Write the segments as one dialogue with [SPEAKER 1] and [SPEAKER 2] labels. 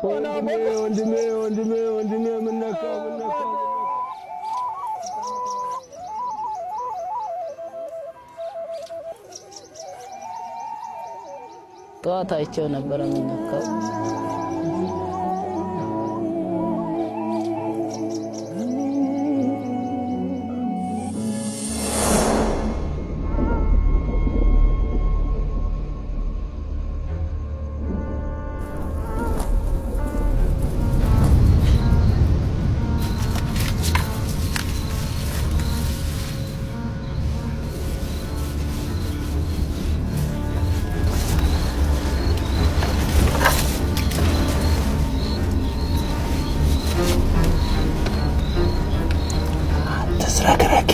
[SPEAKER 1] ወንድሜ ወንድሜ ወንድሜ ምን ነካው? ምን ነካው?
[SPEAKER 2] ጠዋት አይቼው ነበረ የሚነካው።
[SPEAKER 1] ተዝረክረኪ።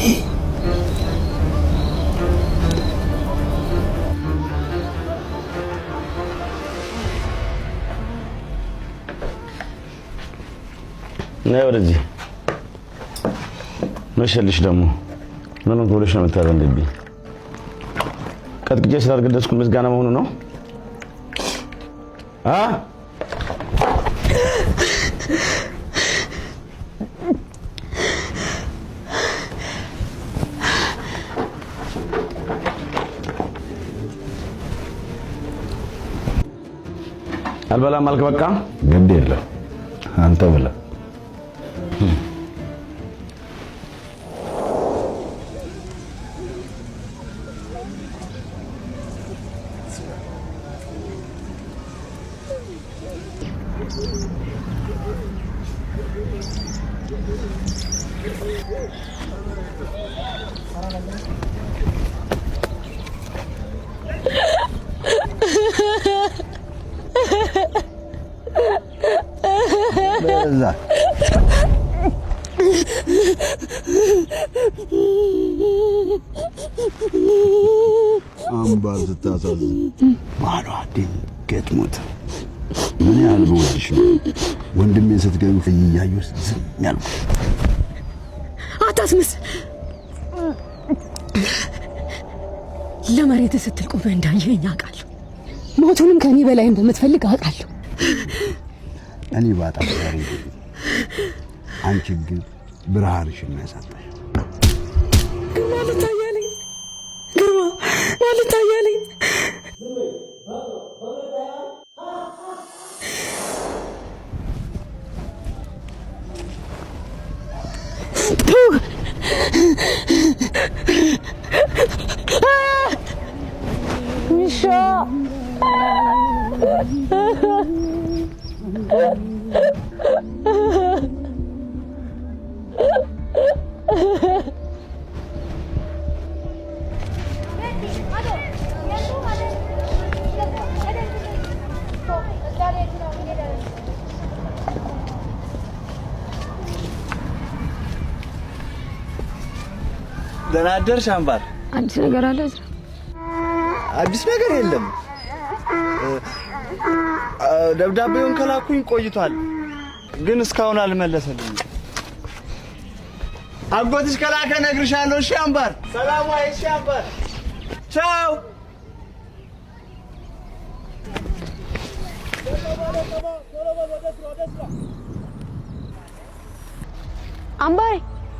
[SPEAKER 1] ነይ ወደዚህ። መሸልሽ ደግሞ ምን ሆንክ ብለሽ ነው የምታዘንብብኝ? ቀጥቅጬ ስላልገደስኩ ምስጋና መሆኑ ነው? አ አልበላም አልክ? በቃ
[SPEAKER 3] ግድ የለም አንተ ብላ። በዛ። አምባር ስታሳዝን። ባሏ ድንገት ሞተ። ምን ያህል ብወድሽ ነው ወንድሜን ስትገቢ እያየሁ ዝም ያልኩት።
[SPEAKER 4] አታስመስል። ለመሬት ስትል ቆመህ እንዳየኸኝ አውቃለሁ። ሞቱንም ከኔ በላይ እንደምትፈልግ አውቃለሁ።
[SPEAKER 3] እኔ ባጣ ዛሬ፣ አንቺ ግን ብርሃንሽን ነው ያሳጣሽ።
[SPEAKER 4] ግርማ ልታያለኝ፣ ግርማ ልታያለኝ። ሚሻ።
[SPEAKER 5] ደህና አደርሽ አምባር።
[SPEAKER 4] አዲስ ነገር አለ እዝራ?
[SPEAKER 5] አዲስ ነገር የለም። ደብዳቤውን ከላኩኝ ቆይቷል፣ ግን እስካሁን አልመለሰልኝም። አጎትሽ ከላከ እነግርሻለሁ። እሺ አምባር፣ ሰላም ዋይ። እሺ አምባር፣ ቻው።
[SPEAKER 6] አምባሬ፣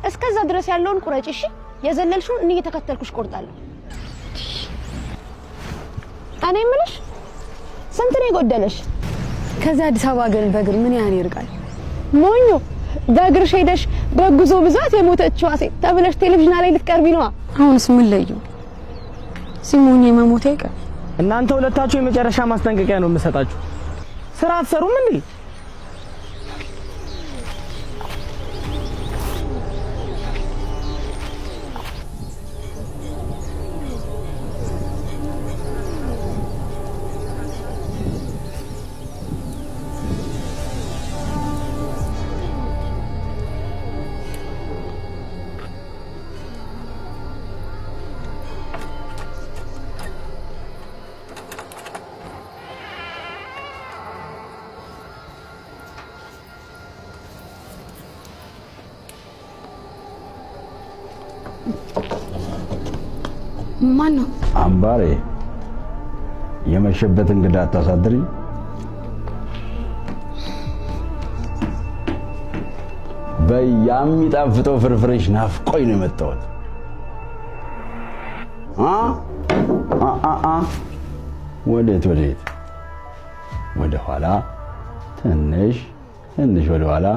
[SPEAKER 6] እስከዛ ድረስ ያለውን ቁረጭ። እሺ፣ የዘለልሽውን እኔ እየተከተልኩሽ ቆርጣለሁ። እኔ የምልሽ ስንት ነው የጎደለሽ?
[SPEAKER 4] ከዚህ አዲስ አበባ ግን በእግር ምን ያህል ይርቃል?
[SPEAKER 6] ሞኞ፣ በእግርሽ ሄደሽ በጉዞ ብዛት የሞተችዋ ሴት ተብለሽ ቴሌቪዥን ላይ ልትቀርቢ ነዋ።
[SPEAKER 4] አሁንስ ምን ለዩ? ሲሞኝ መሞቴ አይቀር።
[SPEAKER 7] እናንተ ሁለታችሁ የመጨረሻ ማስጠንቀቂያ ነው የምሰጣችሁ። ስራ አትሰሩም እንዴ?
[SPEAKER 4] ማን ነው?
[SPEAKER 3] አምባሬ፣ የመሸበት እንግዳ አታሳድሪኝ። በይ የሚጣፍጠው ፍርፍርሽ ናፍቆኝ ነው የመጣሁት። አ አ አ አ ወዴት ወዴት? ወደ ኋላ ትንሽ ትንሽ ወደ ኋላ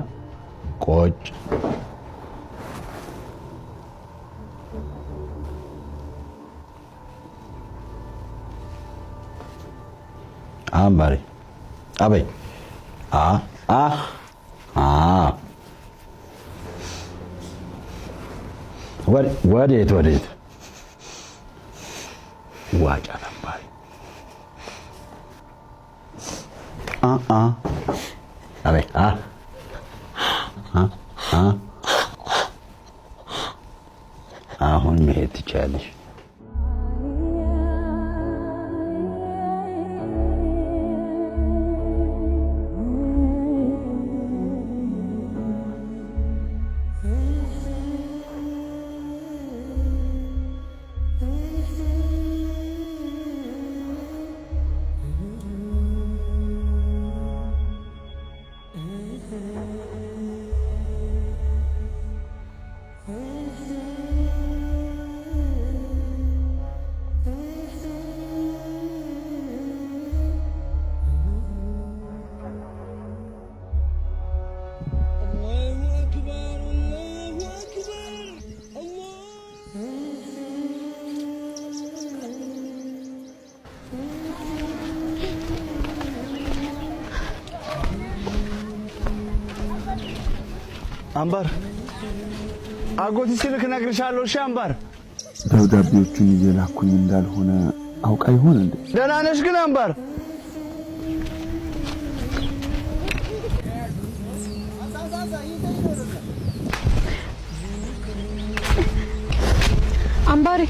[SPEAKER 3] ቆጭ። አምባሬ አበይ አ አ አ ወዴት ወዴት? ዋጫ አምባሬ አ አ አበይ አ አ አ አሁን መሄድ ትችያለሽ።
[SPEAKER 5] አምባር አጎቴ ሲልክ እነግርሻለሁ። እሺ አምባር።
[SPEAKER 1] ደብዳቤዎቹን እየላኩኝ እንዳልሆነ አውቃ ይሆን እንዴ?
[SPEAKER 5] ደህና ነሽ ግን አምባር?
[SPEAKER 6] አምባሬ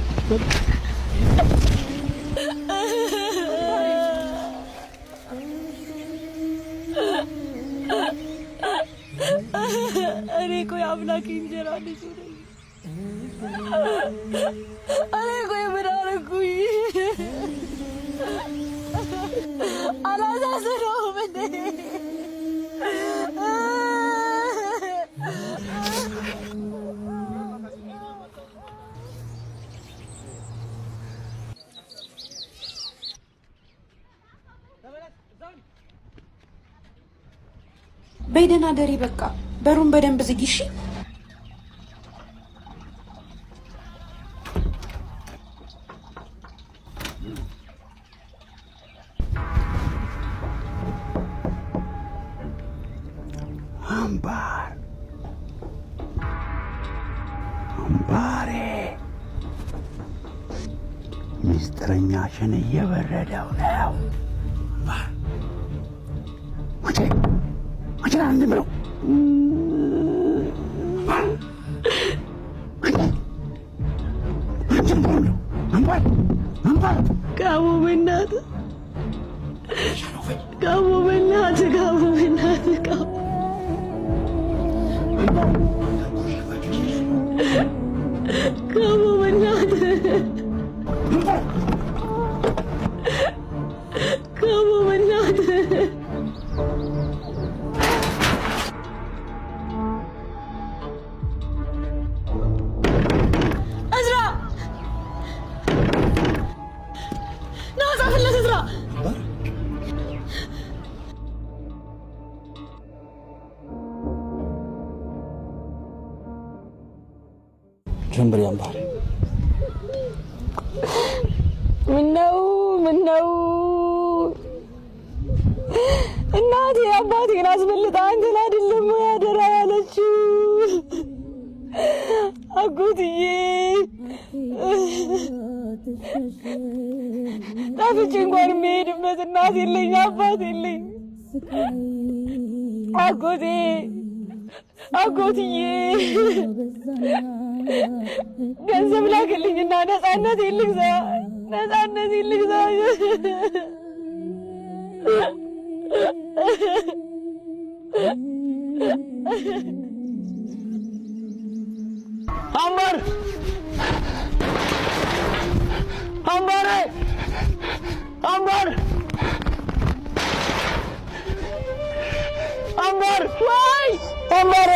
[SPEAKER 4] እኔ እኮ የአምላክ እንጀራ ልጅ ነኝ። እኔ እኮ የምን አደረኩኝ? አላሳዝነውም እንዴ?
[SPEAKER 8] በይ ደህና ደሪ። በቃ በሩን በደንብ ዝጊ እሺ።
[SPEAKER 3] አምባር አምባሬ ሚስጥረኛሽን እየበረደው ነው። አምባር መቼ መቼ ነው እንዲህ ብለው አምባር አምባር
[SPEAKER 4] ጋሞ በእናትህ ጋሞ በእናትህ ጋሞ በእናትህ ጋሞ ጋሞ በእናትህ ጋሞ በእናትህ እዝራ ና ጻፍለት እዝራ።
[SPEAKER 7] ጀንበሬ አምባር
[SPEAKER 4] ምነው ምነው እናቴ አባቴን አስበልጣ አንተን አይደለም ወይ አደራ ያለችው? አጎትዬ ጠፍቼ እንኳን የሚሄድበት እናት የለኝ አባት የለኝ። አጎቴ አጎትዬ ገንዘብ ላክልኝና ነፃነት ልግዛ፣ ነፃነት ልግዛ።
[SPEAKER 5] አምባር አምባሬ አምባር አምባር
[SPEAKER 4] ወይ
[SPEAKER 5] አምባሬ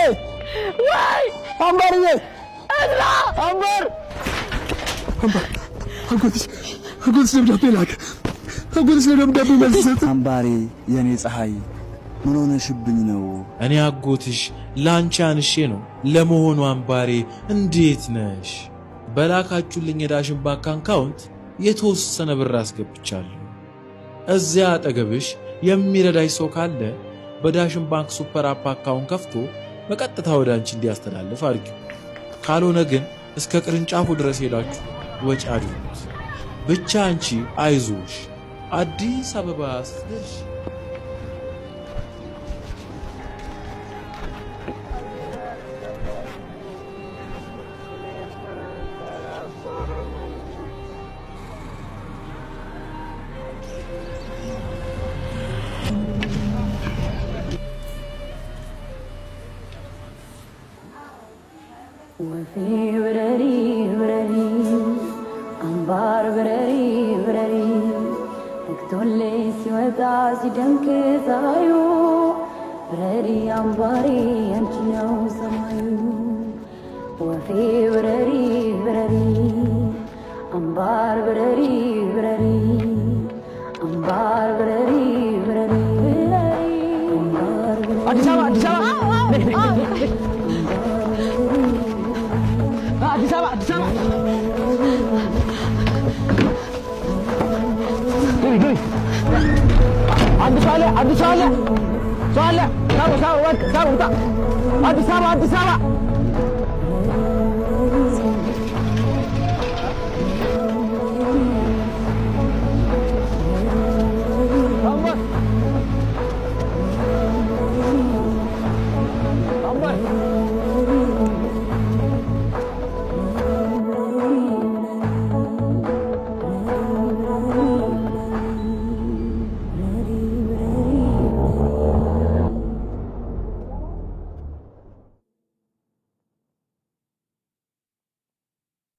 [SPEAKER 6] ወይ
[SPEAKER 1] አምባርዬ፣
[SPEAKER 6] እዝራ
[SPEAKER 1] አምባር፣
[SPEAKER 3] አምባር፣ አጎትሽ አጎትሽ ደብዳቤ ላከ። አጎትሽ ለደብዳቤ መልስ ሰጠ።
[SPEAKER 5] አምባሬ የኔ ፀሐይ ምን ሆነሽብኝ ነው?
[SPEAKER 9] እኔ አጎትሽ ላንቺ አንሼ ነው። ለመሆኑ አምባሬ እንዴት ነሽ? በላካችሁልኝ የዳሽን ባንክ account የተወሰነ ብር አስገብቻለሁ። እዚያ አጠገብሽ የሚረዳሽ ሰው ካለ በዳሽን ባንክ super app account ከፍቶ በቀጥታ ወደ አንቺ እንዲያስተላልፍ አድርጊው። ካልሆነ ግን እስከ ቅርንጫፉ ድረስ ሄዳችሁ ወጪ አድርጉት። ብቻ አንቺ አይዞሽ፣ አዲስ አበባ ስትደርሺ
[SPEAKER 4] ወፌ ብረሪ ብረሪ አምባር ብረሪ ብረሪ ነግቶልሽ ሲወጣ ሲደምቅ ፀሐዩ ብረሪ አምባሪ ያንቺ ነው ሰማዩ። ወፌ ብረሪ ብረሪ አምባር ብረሪ ብረሪ አምባር ብረሪ ብረሪ አምባር ብረሪ
[SPEAKER 7] አዲስ አበባ፣ አዲስ አበባ፣ አዲስ አበባ፣ አዲስ አበባ። ግቢ፣ ግቢ። አንድ ሰው አለ፣ አንድ ሰው አለ፣ ሰው አለ። ሳቡ፣ ሳቡ፣ ወጥ ሳቡ፣ ውጣ። አዲስ አበባ፣ አዲስ አበባ። አምባር፣ አምባር።